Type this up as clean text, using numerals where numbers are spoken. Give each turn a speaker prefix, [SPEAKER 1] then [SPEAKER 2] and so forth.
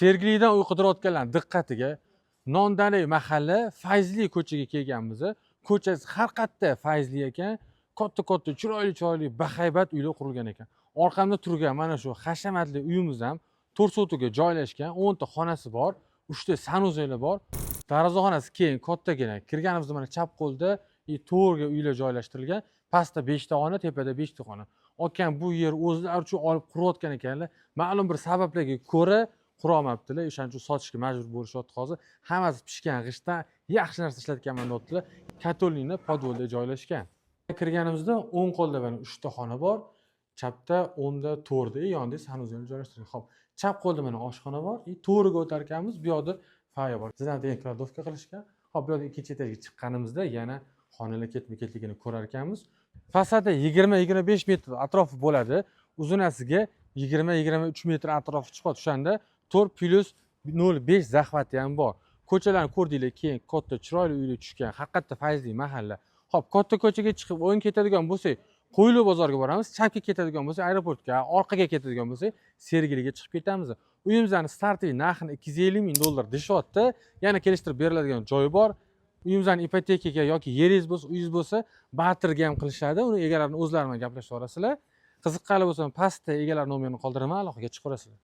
[SPEAKER 1] Sergelidan uy qidirayotganlarni diqqatiga, Nondali mahalla, Fayzli ko'chaga kelganmiz. Ko'chasi har qayerda Fayzli ekan. Katta katta, chiroyli chiroyli, bahaybat uylar qurilgan ekan. Orqamda turgan mana shu hashamatli uyimiz ham 4 sotixga joylashgan, 10 ta xonasi bor, 3 ta санузел i bor. Darvozaxonasi keng, kattagina. Kirganimizda mana chap qo'lda и to'rga uylar joylashtirilgan. Pastda beshta xona, tepada beshta xona. Akam bu yer o'zlari uchun olib qurayotgan ekanlar. Ma'lum bir sabablarga ko'ra qurolmabdilar, o'shaning uchun sotishga majbur bo'lishyapti hozir. Hammasi pishgan g'ishtdan, yaxshi narsa ishlatganman deyaptilar. Котельный ni подвал da joylashgan. Kirganimizda o'ng qo'lda mana uchta xona bor, chapda, o'ngda, to'rda и yonida санузел joylashtirilgan. Ho'p, chap qo'lda mana oshxona bor и to'riga o'tar ekanmiz, bu yoqda фойе bor. Zina degan кладовка qilishgan. Ho'p, bu yoqda ikkinchi etajga chiqqanimizda yana xonalar ketma ketligini ko'rar ekanmiz. Fasadi 20-25 metr atrofi bo'ladi, uzunasiga 20-23 metr atrofi chiqadi. O'shanda 4 plyus 0,5 захват i ham bor. Ko'chalarni ko'rdinglar, keyin katta chiroyli uylar tushgan, haqiqatda fayzli mahalla. Ho'p, katta ko'chaga chiqib o'ngga ketadigan bo'lsak, Qo'yliq bozoriga boramiz, chapga ketadigan bo'lsak, aeroportga, orqaga ketadigan bo'lsak, Sergeliga chiqib ketamiz. Uyimizni стартовый narxini 250 ming dollar deyishyapti, yana kelishtirib beriladigan joyi bor. Uyimizni ipotekaga yoki yeringiz bo'lsa, uyingiz bo'lsa, barterga ham qilishadi. Uni egalarini o'zlari bilan gaplashib olasizlar. Qiziqqanlar bo'lsa, pastda egalar nomerini qoldiraman, aloqaga chiqaverasizlar.